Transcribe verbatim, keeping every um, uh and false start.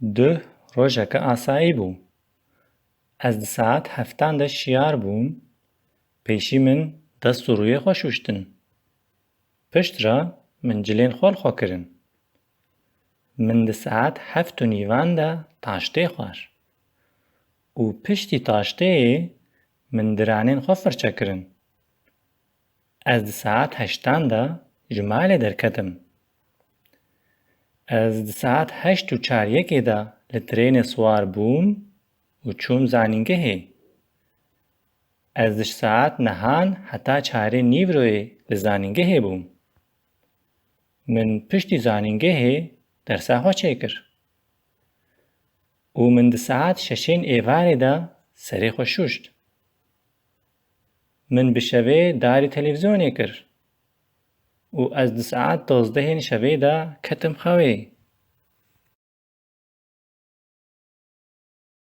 Duh rojeke asayî bû. Ez di saet heftan de şiyar bûm, pêşî min dest û rûyê xwe şûştin. Pişt re min cilên xwe li xwe kirin. Min di saet heft û nîvan de taştê xwar û piştî taşteyê min diranên xwe firçe kirin. Ez di saet heştan de ji malê derketim. Ez di saet heşt û çar yekê de li trênê siwar bûm û çûm zanîngehê. Ez di saet nehan heta çarê nîvroyê li zanîngehê bûm. Min piştî zanîngehê dersa xwe çêkir. Û min di saet şeşên êvarê de serê xwe şûşt. Min bi şevê darî televîzyonê kir û ez di saet dozdehên şevê de ketim xewê.